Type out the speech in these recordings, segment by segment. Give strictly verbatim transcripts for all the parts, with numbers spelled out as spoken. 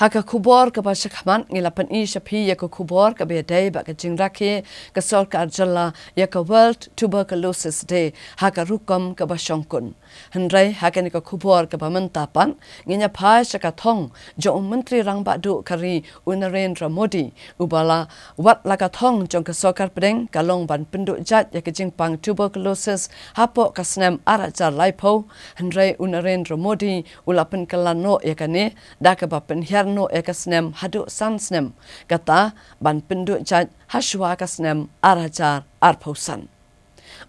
Ha ka khubor kaba shakhmat ngi la pyni sha phi ïa ka khubor kaba ïadei bad ka jingrakhe ka sorkar jylla ïa ka World Tuberculosis Day ha ka rukom kaba shongkun. Hynrei ha kane ka khubor kaba mynta pat ngin ïa phai sha ka thong jong u Myntri Rangbah Duh ka ri u Narendra Modi, uba la wad la ka thong jong ka sorkar pdeng ka long ban pynduh jait ïa ka jingpang tuberculosis hapoh ka snem ar hajar laiphew. Hynrei u Narendra Modi u la pynkylla noh ïa kane da kaba pynhiar noh ïa ka snem haduh san snem, kata ban pynduh jait ha shuwa ka snem ar hajar arphew san.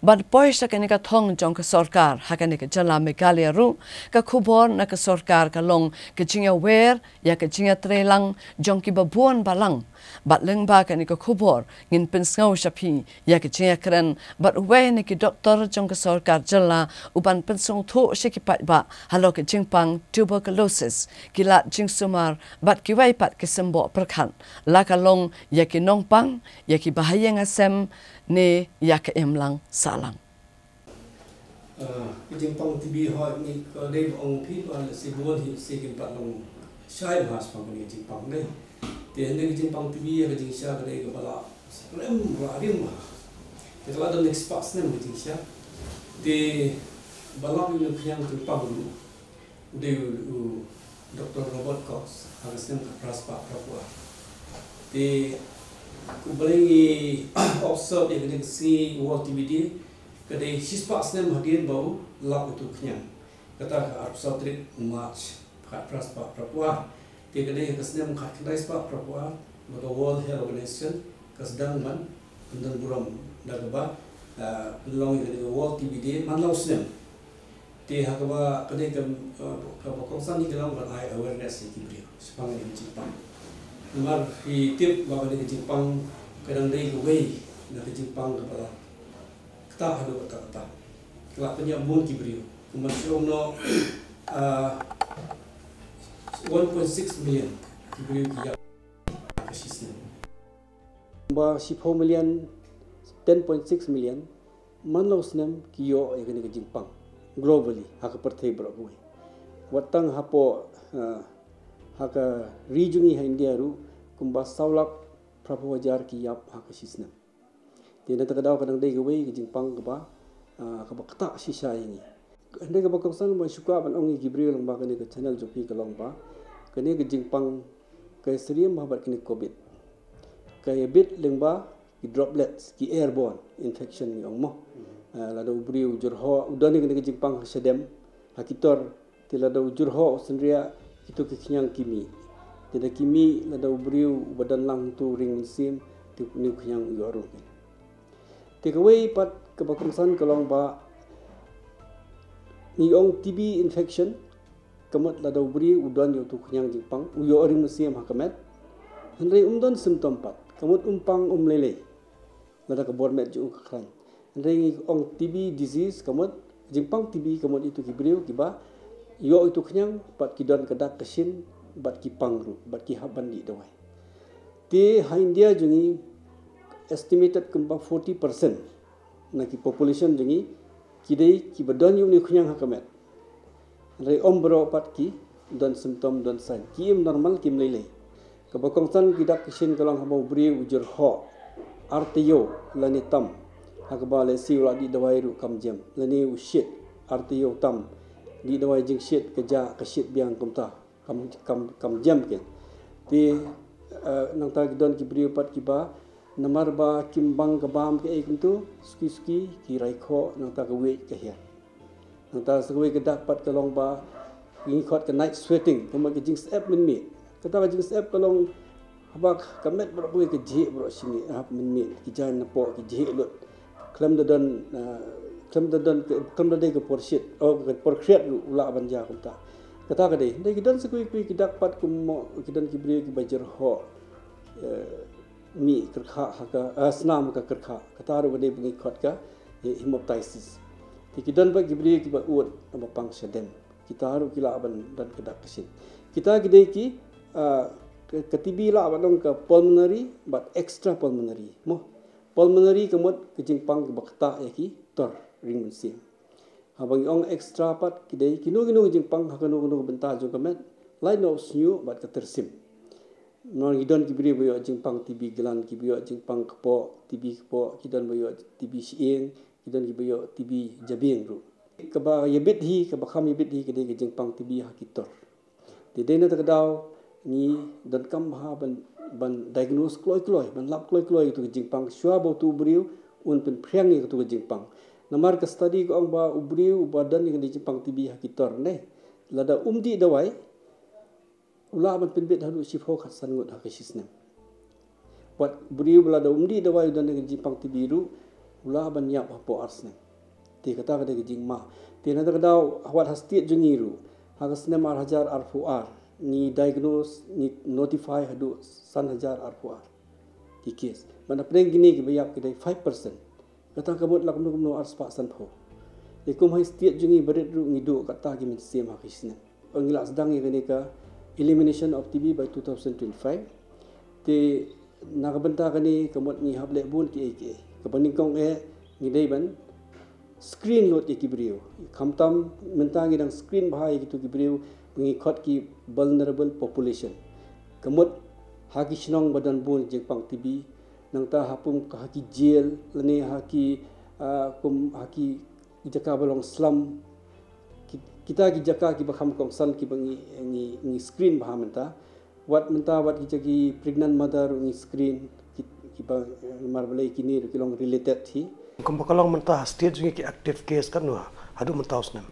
Ban poi sha kane ka thong jong ka sorkar ha kane ka jylla Meghalaya ruh, ka khubor na ka sorkar ka long ka jingïawer ïa ka jingïatreilang jong kiba bun balang. Bad lyngba kane ka khubor ngin pynsngew sha phi ïa ka jingïakren bad uwei na ki doktor jong ka sorkar jylla, u ban pynsngewthuh sha ki paidbah halor ka jingpang tuberculosis, ki lad jingsumar bad kiwei pat ki symboh pyrkhat, la ka long ïa ki nongpang, ïa ki bahaïing hasem ne ïa ka imlang sahlang. Ah, ka jingpang T B hoi ni ka dei ba ong phi ba lehse bun hi lehse kin pat long shai bha shaphang kane ka jingpang dei. Te hynrei ka jingpang T B ïa ka jingshisha ka dei kaba la slem bha rim bha. Te ka la don next spah snem ka jingshisha. Te ba lap ïa u khñiang jingpang ruh u dei u, u Doktor Robert Kox ha ka snem khatphra spah phraphew ar. Te kumba ngi observe ïa kane ka sngi World T B Day, ka dei shispah snem hadien ba u lap ïa utu u khñiang. Kata ka arphew saw tarik March khatphra spah phraphew ar. Te ka dei ha ka snem khatkhyndai spah phraphew ar ba ka World Health Organization ka sdang ban pyndon burom da kaba, ah, pynlong ïa kane ka World T B Day man la u snem. Te ha kaba ka dei ka, ah, kaba kongsan hi ka long ban ai awareness ïa ki briew shaphang kane ka jingpang. Namar phi tip ba kane ka jingpang ka dang dei kawei na ka jingpang kaba la ktah haduh katta katta. Ka la pynïap bun ki briew. Kumba shu ong noh, ah, one point six million ki briew ki ïap ha ka shisnem. Ba shiphew million, ten point six million man la u snem ki ïoh ïa kane ka jingpang globally ha ka pyrthei baroh kawei. Wat tang hapoh, ah, ha ka ri jong ngi ha India ruh kumba saw lak phraphew hajar ki ïap ha ka shisnem. Te na kata ka daw ka dang dei kawei ka jingpang kaba, ah, kaba ktah shisha ïa ngi. Hynrei kaba kongsan ba shu kwah ban ong ïa ki briew lyngba kane ka channel jong phi ka long ba kane ka jingpang ka ïasyriem bha bad kane ka covid. Ka ïabit lyngba ki droplets, ki airborne infection ngi ong mo. Ah, lada u briew u jyrhoh, u don ïa kane ka jingpang ha shadem, ha ki tor, te lada u jyrhoh u synriah, kito ki khñiang ki mih. Te da ki mih, lada u briew uba don lang utu u ring mynsiem, te une u khñiang u ïoh ruh. Te kawei pat kaba kongsan ka long ba ngi ong T B infection, ka mut lada u briew u don ïa utu u khñiang jingpang, u ïoh ring mynsiem ha ka met. Hynrei um don symptom pat, ka mut um pang um lei lei. Lada ka bor met jong u ka khlaiñ. Hynrei ngi ong T B disease, ka mut jingpang T B ka mut ïa kito ki briew kiba ïoh ïa utu u khñiang bad ki don ka dak ka shin bad ki pang ruh bad ki hap ban dih dawai. Te ha India jong ngi estimated kumba forty percent na ki population jong ngi ki dei kiba don ïa une u khñiang ha ka met. Hynrei ym baroh pat ki don symptom, don sign. Ki im normal, ki im lei lei. Kaba kongsan ki dak ki shin ka long haba u briew u jyrhoh ar taïew lane tam, ha kaba lehse u la dih dawai ruh kam jem, lane u shit ar taïew tam, dih dawai jingshit ka jah, ka shit biang kumta, kam, kam, kam jem keiñ. Te, eh, nangta ki don ki briew pat kiba namar ba kim bang ka bam kaei kumto, suki suki ki rai khoh, nangta ka weight ka hiar. Nangta sa kawei ka dak pat ka long ba ngi khot ka night sweating, ka mut ka jingsyep mynmiet. Kata ka jingsyep ka long haba ka met baroh kawei ka jhieh baroh shi miet, hap mynmiet, ki jaiñ napoh ki jhieh lut. Khlem da don, ah, khlem da don, khlem da dei ka por shit, oh, ka por khriat ruh u lah ban jia kumta. Kata ka dei, dei ki don sa kawei kawei ki dak pat, kum mo ki don ki briew kiba jyrhoh, eh, mih kyrkhah ha ka, ah, snam ha ka kyrkhah. Kata ruh ka dei ba ngi khot ka, eh, hemoptysis. Te ki don pat ki briew kiba ud, ba pang shadem. Kita ruh ki lah ban don ka dak ka shin. Kita ki dei ki, ah, ka, ka T B lah ban ong ka pulmonary bad extra pulmonary. Mo, pulmonary ka mut ka jingpang kaba ktah ïa ki tor ring mynsiem. Haba ngi ong extra pat ki dei kino kino ki jingpang ha kano kano ka bynta jong ka met, lait noh u shñiuh bad ka tyrsim. Namar ngi don ki briew ba ïoh jingpang T B gland, ki ba ïoh jingpang kpoh, T B kpoh, ki don ba ïoh T B shyieng, ki don ki ba ïoh T B jabieng ruh. Kaba ïabit hi, kaba kham ïabit hi ka dei ka jingpang T B ha ki tor. Te dei na kata ka daw ngi donkam bha ban, ban diagnose kloi kloi, ban lap kloi kloi ïa katu ka jingpang shuwa ba utu u briew un pynphriang ïa katu ka jingpang. Namar ka study ka ong ba u briew uba don ïa ka jingpang T B ha ki tor ne, lada um dih dawai, u lah ban pynbit haduh shiphew khatsan ngut ha ka shi snem. Wat briew ba lada um dih dawai u don ïa ka jingpang T B ruh, u lah ban ïap hapoh ar snem. Te kata ka dei ka jingma. Te na kata ka daw, wat ha state jong ngi ruh, ha ka snem ar hajar arphew ar, ngi diagnose, ngi notify haduh san hajar arphew ar ki case. Bad na pdeng kine kiba ïap ki dei five percent. Kata ka mut la kumno kumno ar spah sanphew. Te kum ha state jong ngi barit ruh ngi duh kata ki mynsiem ha ka shi snem. Ngi la sdang ïa kane ka elimination of T B by two thousand twenty-five. Te na ka bynta kane ka mut ngi hap leh bun kiei kiei. Kaba nyngkong eh, ngi dei ban screen lut ïa ki briew. Khamtam mynta ngi dang screen bha ïa kitu ki briew ba ngi khot ki vulnerable population. Ka mut ha ki shnong ba don bun jingpang T B, nangta ha pum ka ha ki jail, lane ha ki, ah, kum ha ki jaka ba long slum. Ki-, kita ki jaka kiba kham kongsan kiba ngi, ngi, ngi screen bha mynta. Wat mynta wat ki jaka ki pregnant mother ngi screen, ki, kiba, eh, namar balei kine ruh ki long related hi. Kumba ka long mynta ha state jong ngi ki active case katno haduh mynta u snem?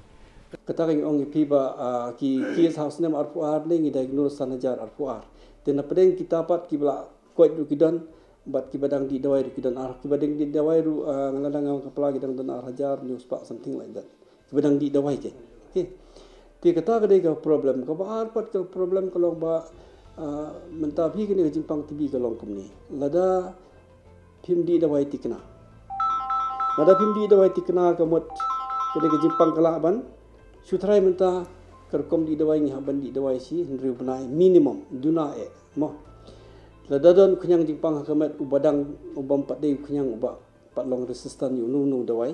Kata ka ngi ong ïa phi ba, ah, ki case ha u snem arphew ar ne ngi diagnose san hajar arphew ar. Te na pdeng kita pat kiba la koit ruh ki don, bad kiba dang dih dawai ruh ki don. Ar kiba dang dih dawai ruh, ah, nga la dang ong ka pla ki dang don ar hajar hynñiew spah, something like that. Kiba dang dih dawai ke. Okay. Te kata ka dei ka problem. Kaba ar pat ka problem ka long ba, ah, mynta phi kane ka jingpang T B ka long kumne. Lada phim dih dawai thikna. Lada phim dih dawai thikna ka mut kane ka jingpang ka lah ban shu tharai mynta ka rukom dih dawai ngi hap ban dih dawai shi hynriew bnai minimum, duna eh. Mo. Lada don khñiang jingpang ha ka met uba dang, ubym pat dei khñiang uba pat long resistant ïa uno uno u dawai.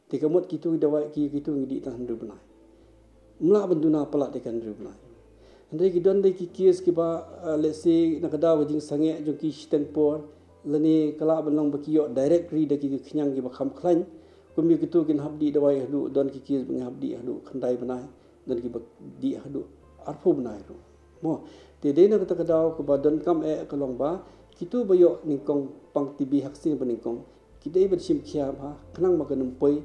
Te ka mut kitu ki dawai ki, kitu ngi dih tang hynriew bnai. Ym lah ban duna palat ïa ka hynriew bnai. Hynrei ki don dei ki case kiba, ah, let's say na ka daw ka jingsangeh jong ki shiteng por, lane ka lah ban long ba ki ïoh direct ri da ki khñiang kiba kham khlaiñ. Kum ïa kitu kin hap dih dawai haduh, don ki case ba ngi hap dih haduh khyndai bnai, don kiba dih haduh arphew bnai ruh. Mo, te dei na kata ka daw kaba donkam eh ka long ba kitu ba ïoh nyngkong pang T B ha ka sien ba nyngkong ki dei ban shim khia bha khnang ba kan ym poi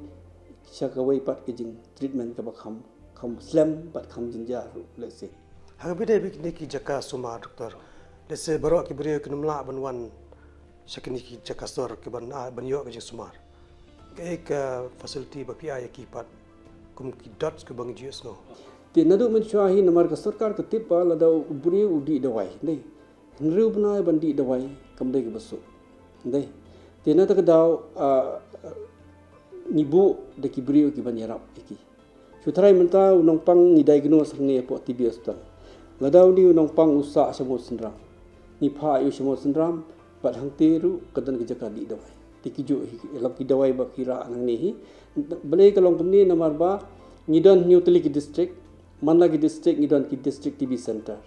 sha kawei pat ka jingtreatment kaba kham, kham slem bad kham jynjar ruh, let's say. Ha kaba dei bad kine ki jaka sumar, Doctor, let's say baroh ki briew kin ym lah ban wan sha kine ki jaka sor ki ban, ah, ban ïoh ka jingsumar. Kaei ka facility ba phi ai ïa ki pat kum ki DOTS kiba ngi ju ïohsngew? Te naduh mynshuwa hi namar ka sorkar ka tip ba lada u briew u dih dawai, dei, hynriew bnai ban dih dawai kam dei kaba suk. Dei. Te na kata ka daw, ah, ngi buh da ki briew ki ban ïarap ïa ki. Shu tharai mynta u nongpang ngi diagnose hangne hapoh T B hospital. Lada une u nongpang u sah sha Mawsynram, ngi phah ïa u sha Mawsynram, bad hangtei ruh ka don ka jaka dih dawai. Te ki juh hi, ïalam ki dawai ba ki rah nangne hi. Balei ka long kumne? Namar ba ngi don hynñiew tylli ki district, man la ki district ngi don ki district T B center.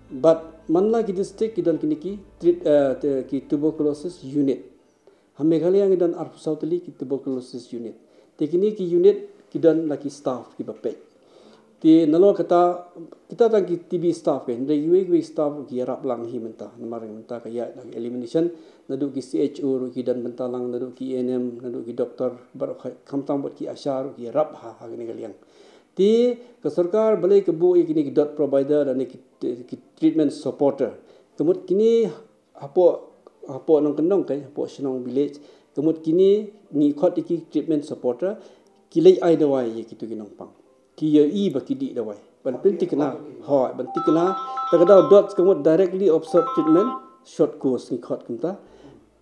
Bad man la ki district ki don kine ki treat, eh, te, ki tuberculosis unit. Ha Meghalaya ngi don arphew saw tylli ki tuberculosis unit. Te kine ki unit ki don la ki staff kiba peit. Te nalor kata, kita tang ki T B staff ke, hynrei kiwei kiwei staff ki ïarap lang hi mynta. Namar mynta ka ïaid na ka elimination, naduh ki C H O ruh ki don mynta lang, naduh ki A N M, naduh ki doctor, bad khamtam bad ki ASHA ruh ki ïarap ha, ha kane ka liang. Te ka sorkar balei ka buh ïa kine ki DOTS provider lane ki, ki treatment supporter. Ka mut kine hapoh, hapoh nongkyndong, kai, hapoh shnong village, ka mut kine ngi khot ïa ki treatment supporter, ki leit ai dawai ïa kitu ki nongpang. Ki ïohi ba ki dih dawai. Ban pynthikna, hooid, ban thikna, ta ka daw DOTS ka mut directly absorb treatment, short course ngi khot kumta.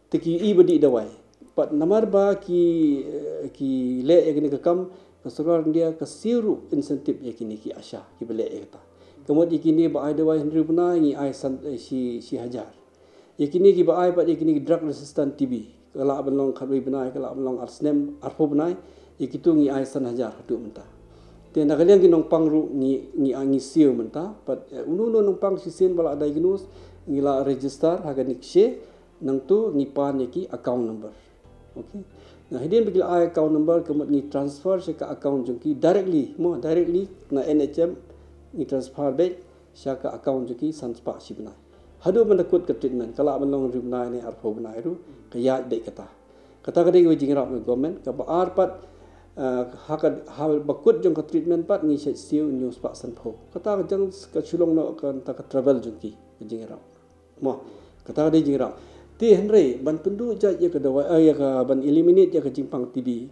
Te ki ïohi ba dih dawai. Pat namar ba ki, eh, ki leh ïa kane ka kam, ka sorkar India ka siew ruh incentive ïa kine ki ASHA, kiba leh ïa kata. Ka mut ïa kine ba ai dawai hynriew bnai ngi ai san, eh, shi, shi hajar. Ïa kine kiba ai pat ïa kine ki drug resistant T B, ka lah ban long khatwei bnai, ka lah ban long ar snem, arphew bnai, ïa kitu ngi ai san hajar haduh mynta. Te na ka liang ki nongpang ruh ngi, ngi, ngi siew mynta, pat, eh, uno uno nongpang shisien ba la diagnose, Ngi la register ha ka NEIGSHEY, nangtu ngi pan ïa ki account number. Okay. Na hadien ba ki la ai account number, ka mut ngi transfer sha ka account jong ki directly, mo, directly na N H M ngi transfer beit sha ka account jong ki san spah shi bnai. Haduh ban da kut ka treatment, ka lah ban long hynriew bnai ne arphew bnai ruh, ka ïaid beit kata. Kata ka dei ka jingïarap na government, kaba ar pat, eh, ha ka, ha ba kut jong ka treatment pat ngi shait siew hynñiew spah sanphew. Kata ka jong ka shu long noh kata ka travel jong ki, ka jingïarap. Mo, kata ka dei jingïarap. Te hynrei ban pynduh jait ïa ka dawai, eh, ïa ka ban eliminate ïa ka jingpang T B.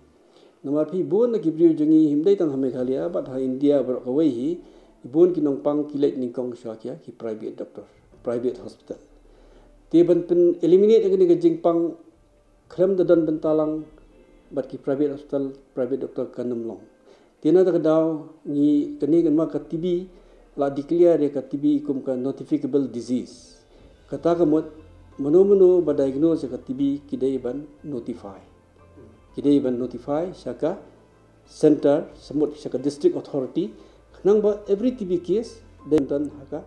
Namar phi bun na ki briew jong ngi, ym dei tang ha Meghalaya bad ha India baroh kawei hi, bun ki nongpang ki leit nyngkong sha ki, ki private doctor, private hospital. Te ban pyn eliminate ïa kane ka jingpang, khlem da don bynta lang bad ki private hospital, private doctor kan ym long. Te na kata ka daw ngi, kane kan ma ka T B, la declare ïa ka T B kum ka notificable disease. Kata ka mut, mano mano ba diagnose ïa ka T B ki dei ban notify. Ki dei ban notify sha ka center, sa mut sha ka district authority, khnang ba every T B case dei ban don ha ka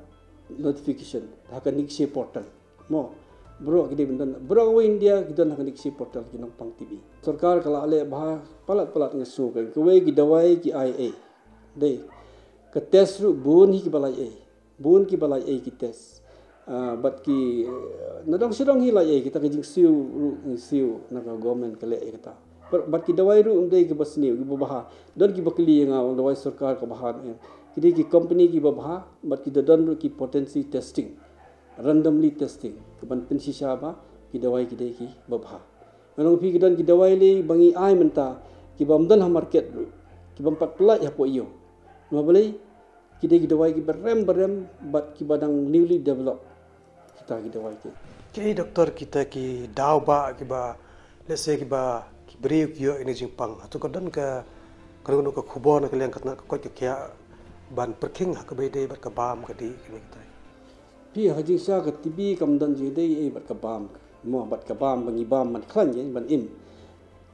notification ha ka NEIGSHEY portal. Mo, baroh ki dei ban don, baroh kawei India ki don ha ka NEIGSHEY portal ki nongpang T B. Sorkar ka la leh bha palat palat, nga sngew, kawei ki dawai ki ai ei. Dei, ka test ruh bun hi kiba la ai ei. Bun kiba la ai ei ki test. Ah, bad ki, eh, na dong shi dong hi la ai ei, kita ka jingsiew ruh ngi siew na ka government ka leh ïa kata. Bad, bad ki dawai ruh ym dei kiba sniew, kiba bha. Don kiba kylli ïa nga, ong dawai sorkar ka bha ne em. Ki dei ki company kiba bha, bad ki da don ruh ki potency testing, randomly testing, ka ban pynshisha ba ki dawai ki dei kiba bha. Nga ong phi ki don ki dawai lei ba ngi ai mynta, kiba ym don ha market ruh, kiba ym pat pyllait hapoh ïew. Namar balei? Ki dei ki dawai kiba rem ba rem bad kiba dang newly developed. Kita ki dawai ki. Ki doktor, kita ki daw ba kiba, let's say, kiba, ki briew ki ïoh ïa kane ka jingpang, hato ka don ka, ka don ka khubor na ka liang ka tnat ka koit ka khiah ban pyrkhing ha kaba ïadei bad ka bam ka dih kine kita? Phi, ha jingshisha ka T B kam don jingïadei ei bad ka bam. Mo, bad ka bam ba ngi bam ban khlaiñ, eh, ban im.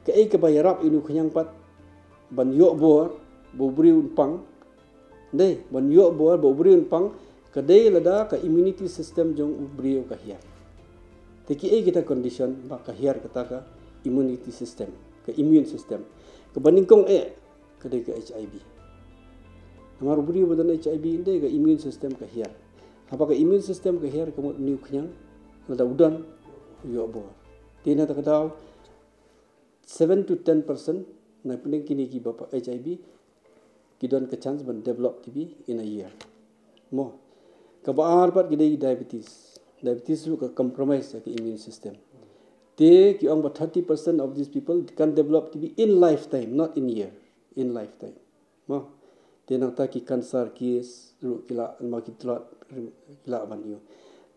Kaei kaba ïarap ïa une u khñiang pat ban ïoh bor ba u briew un pang? Dei, ban ïoh bor ba u briew un pang, ka dei lada ka immunity system jong u briew ka hiar. Te kiei kita condition ba ka hiar kata ka immunity system, ka immune system? Kaba nyngkong eh, ka dei ka H I V. Namar u briew ba don H I V, dei, ka immune system ka hiar. Haba ka immune system ka hiar, ka mut une u khñiang, lada u don, u ïoh bor. Te na kata ka daw, seven to ten percent na pdeng kine kiba pang H I V ki don ka chance ban develop T B in a year. Mo, kaba ar pat ki dei diabetes. Diabetes ruh ka compromise ïa ka immune system. Te ki ong ba thirty percent of these people can develop T B in lifetime, not in year, in lifetime. Mo, te nangta ki cancer case ruh ki lah, ma ki tlot, ki lah ban ïoh.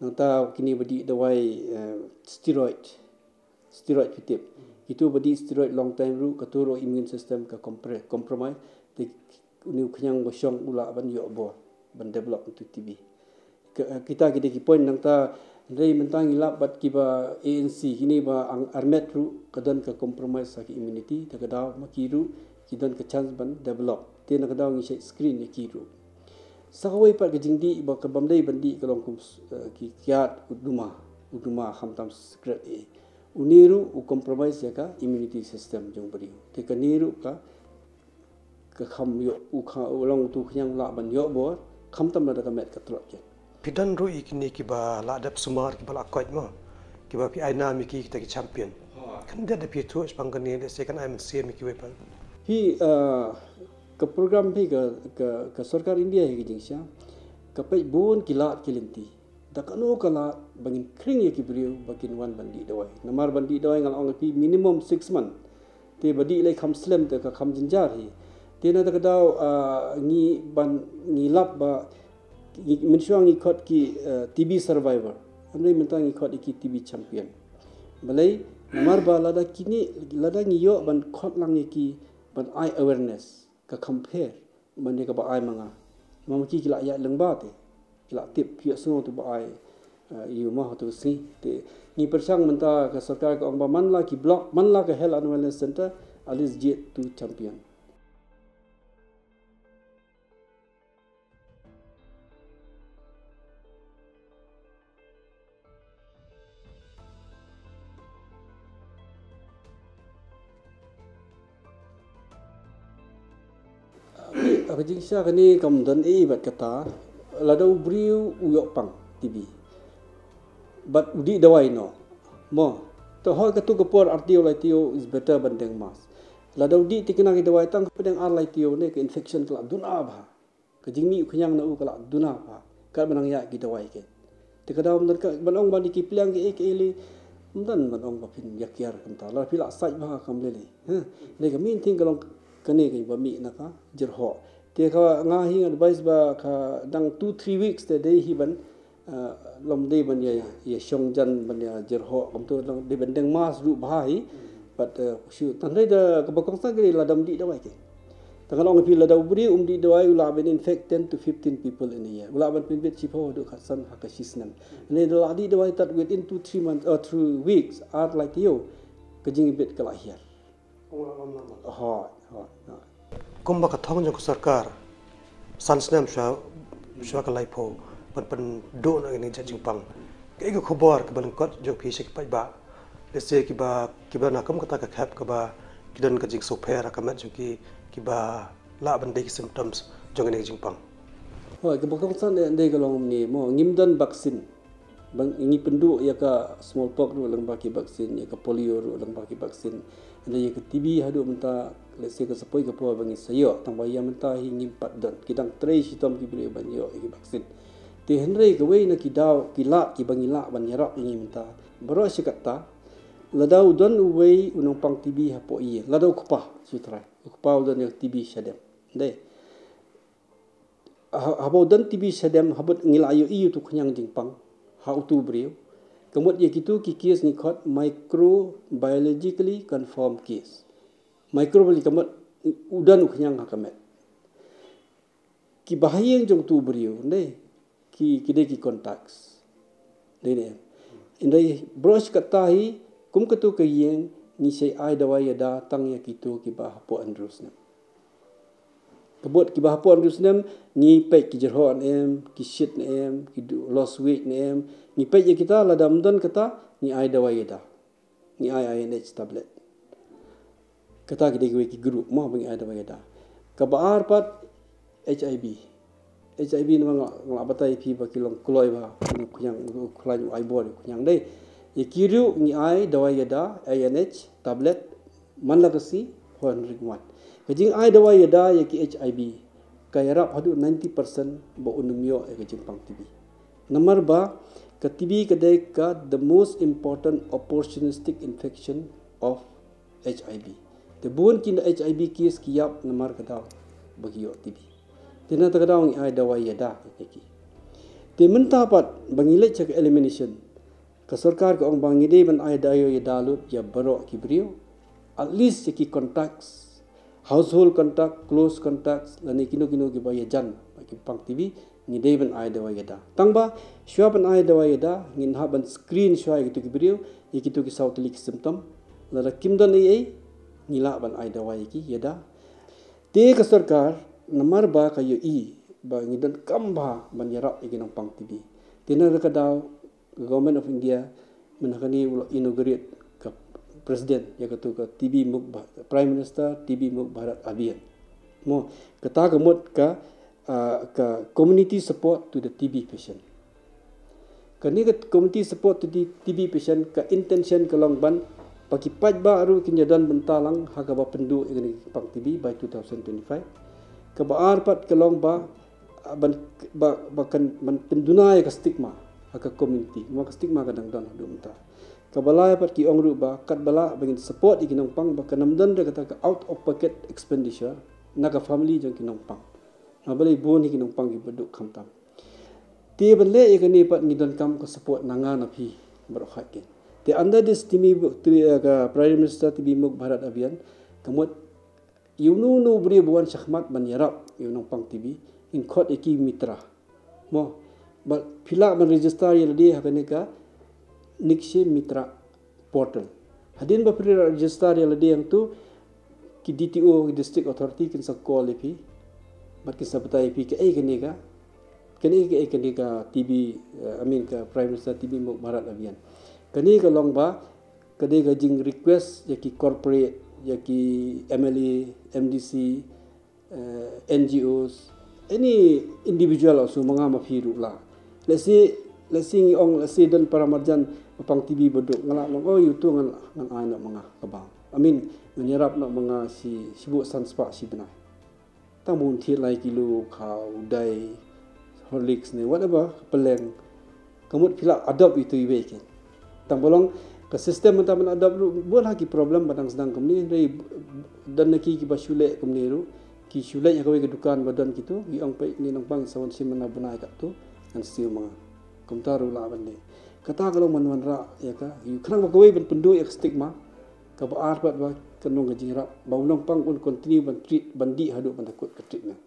Nangta kine ba dih dawai, eh, steroid, steroid, phi tip. Kitu ba dih steroid long time ruh, katu ruh immune system ka compre-, compromise. Te une u khñiang ba shong u lah ban ïoh bor ban develop into T B. Ka, kita ki dei ki point. Nangta, hynrei mynta ngi lap bad kiba A N C, kine ba ang armet ruh ka don ka compromise ha ka immunity, te ka daw ma ki ruh ki don ka chance ban develop. Te na ka daw ngi shait screen ïa ki ruh. Sa kawei pat ka jingdih ba kaba ym dei ban dih ka long kum, eh, ki kiad, u duma, u duma khamtam cigarette, eh. Une ruh u compromise ïa ka immunity system jong u briew. Te kane ruh ka, ka kham ïoh, u kha-, u long utu u khñiang u lah ban ïoh bor, khamtam lada ka met ka tlot ïa. Phi don ruh ïa kine kiba la dep sumar, kiba la koit, mo, kiba phi ai nam ïa ki, kita ki champion. Kan da phi thuh shaphang kane, let's say, kan ai mynsiem ïa kiwei pat? Phi, ah, ka program phi ka, ka, ka sorkar India hi ka jingshisha ka peit bun ki lad ki lynti. Da kano ka lad ba ngin khring ïa ki briew ba kin wan ban dih dawai? Namar ban dih dawai, nga la ong ïa phi, minimum six month. Te ba dih lei kham slem te ka kham jynjar hi. Te na kata ka daw, ah, ngi ban, ngi lap ba, ngi, mynshuwa ngi khot ki, eh, T B survivor. Hynrei mynta ngi khot ïa ki T B champion. Balei? Namar ba lada kine, lada ngi ïoh ban khot lang ïa ki ban ai awareness, ka kham pher ban ïa kaba ai ma nga. Ma ki ki la ïaid lyngba te ki la tip, ki ïohsngew tu ba ai, eh, ïa u ma tu sngi. Te ngi pyrshang mynta, ka sorkar ka ong ba man la ki block, man la ka health and wellness center, at least jied tu champion. Ka jingshisha kane kam don ei bad kata, lada u briew u ïoh pang T B bad u dih dawai noh, mo, te hoi katu ka por ar taïew lai taïew is better ban deng mask. Lada u dih tikna ki dawai tang hapdeng ar lai taïew ne ka infection ka la duna bha. Ka jingmih u khñiang na u ka la duna bha. Kat ba nang ïa ki dawai ke. Te ka daw mynta ka ban ong ban ki pliang ki ei ki ei lei. Mynta ban ong ba phin ïa kiar kumta. La phi la sait bha kam lei lei. Ha. Dei ka main thing ka long kane ka ba mih na ka jyrhoh. Te ka nga hi nga advice ba ka dang two three weeks te dei hi ban, ah, long dei ban ïa, ïa shong jan ban ïa jyrhoh kumtu long dei ban deng mask ruh bha hi. But, uh, shu, tang dei da ka ba kongsan ka dei lada um dih dawai ke. Tang long phi lada u briew um dih dawai u lah ban infect ten to fifteen people in a year. U lah ban pynbit shiphew haduh khatsan ha ka shisnem. Ne da lah dih dawai tad within two three months or two weeks ar lai taïew ka jingbit ka la hiar. Hoi, hoi, hoi. Kumba ka thong jong ka sorkar san snem shuwa, shuwa ka laiphew ban pynduh na kine ki jingpang. Kaei ka khubor kaba lyngkot jong phi sha ki paidbah, lehse kiba, kiba na kum kata ka khep kaba ki don ka jingsngewpher ha ka met jong ki, kiba lah ban dei ki symptoms jong kine ki jingpang? Hoi, kaba kongsan dei, dei ka long kumne mo, ngim don vaccine. Ba ngi pynduh ïa ka smallpox ruh lyngba ki vaccine, ïa ka polio ruh lyngba ki vaccine. Hynrei ïa ka T B haduh mynta, lehse ka sa poi ka por ba ngi sa ïoh, tang ba ïa mynta hi ngim pat don. Ki dang trei shitom ki briew ban ïoh ïa ki vaccine. Te hynrei kawei na ki daw, ki lad, kiba ngi lah ban ïarap ïa ngi mynta. Baroh shi katta, lada u don uwei u nongpang T B hapoh ïing, lada u kpa, shu trai. U kpa u don ïa ka T B shadem. Dei. Ha, haba u don T B shadem, haba ngi la ïohi ïa utu u khñiang jingpang ha utu u briew. Ka mut ïa kitu ki case ngi khot microbiologically confirmed case. Microbiology ka mut u don u khñiang ha ka met. Kiba ha ïing jong utu u briew, ne, ki, ki dei ki contacts. Dei ne em. Hynrei baroh shi katta hi, kum katu ka ïing, ngi sa ai dawai ïada tang ïa kitu kiba hapoh hynriew snem. Ka mut kiba hapoh hynriew snem, ngi peit ki jyrhoh ne em, ki shit ne em, ki du-, lost weight ne em, ngi peit ïa kita, lada ym don kata, ngi ai dawai ïada. Ngi ai I N H tablet. Kata ki dei kiwei ki group mo ba ngi ai dawai ïada. Kaba ar pat H I V. H I V namar nga, nga la batai ïa phi ba ki long kloi ba u khñiang, u khlaiñ u ai bor u khñiang, dei. Ïa ki ruh ngi ai dawai ïada, I N H tablet, man la ka sngi, hynriew ngut. Ka jingai dawai ïada ïa ki H I V ka ïarap haduh ninety percent ba un ym ïoh ïa ka jingpang T B. Namar ba ka T B ka dei ka the most important opportunistic infection of H I V. Te bun ki H I V case ki ïap namar ka daw ba ki ïoh T B. Te na kata ka daw ngi ai dawai ïada ïa ki. Te mynta pat ba ngi leit sha ka elimination, ka sorkar ka ong ba ngi dei ban ai dawai ïada lut ïa baroh ki briew, at least ïa ki contacts, household contact, close contacts, lane kino kino kiba ïajan bad ki pang T B, ngi dei ban ai dawai ïada. Tang ba shuwa ban ai dawai ïada, ngin hap ban screen shuwa ïa kitu ki briew, ïa kitu ki saw tylli ki symptom. Lada kim don ei ei, ngi lah ban ai dawai ïa ki ïada. Te ka sorkar, namar ba ka ïohi ba ngi donkam bha ban ïarap ïa ki nongpang T B, te na kata ka daw ka Government of India mynta kane u la inaugurate ka President ïa katu ka T B Mukt Bha-, Prime Minister T B Mukt Bharat Abhiyan. Mo, kata ka mut ka, ah, ka community support to the T B patient. Kane ka community support to the T B patient, ka intention ka long ban ba ki paidbah ruh kin ïadon bynta lang ha kaba pynduh ïa kane ka pang T B by two thousand twenty-five. Kaba ar pat ka long ba, ah, ban, ba, ba kan ban pynduna ïa ka stigma ha ka community. Namar ka stigma ka dang don haduh mynta. Kaba lai pat ki ong ruh ba katba lah ba ngin support ïa ki nongpang ba kan ym don da kata ka out of pocket expenditure na ka family jong ki nongpang. Namar balei bun hi ki nongpang kiba duk khamtam. Te ban leh ïa kane pat ngi donkam ka support na nga na phi baroh kawei. Te under this T B, T B, eh, ka Prime Minister T B Mukt Bharat Abhiyan, ka mut ïa uno uno u briew ba wan shakhmat ban ïarap ïa u nongpang T B, ngin khot ïa ki mitra. Mo, ba phi lah ban register ïa lade ha kane ka Nikshay Mitra portal. Hadien ba phi register ïa lade hangtu, ki D T O, ki District Authority kin sa call ïa phi bad kin sa batai ïa phi kaei kane ka, kaei, kaei kane ka T B, eh, I mean ka Prime Minister T B Mukt Bharat Abhiyan. Kane ka long ba ka dei ka jing request ïa ki corporate, ïa ki M L A, M D C, uh, N G Os, any individual also, ma nga ma phi ruh lah. Let's say, let's say ngi ong, let's say don para marjan ba pang T B ba duk, nga lah ong, oh, ïa uto ngan, ngan ai noh ma nga ka bam. I mean, ngan ïarap noh ma nga shi, shibun san spah shi bnai. Tang ba un thied lai kilo khaw, u dai, Horlicks ne, whatever, ka pylleng. Ka mut phi lah adopt ïa uto iwei keiñ. Tang ba long ka system mynta ban adopt ruh bun ha ki problem ba dang sdang kumne, hynrei don na ki kiba shu leh kumne ruh, ki shu leit ha kawei ka dukan ba don kito, ki ong peit ne nongpang sa wan shim na bnai katto, ngan siew ma nga. Kumta ruh lah ban leh. Kata ka long ban wanrah ïa ka, ïa khnang ba kawei ban pynduh ïa ka stigma, kaba ar pat ba kan long ka jingïarap ba u nongpang un continue ban treat, ban dih haduh ban da kut ka treatment.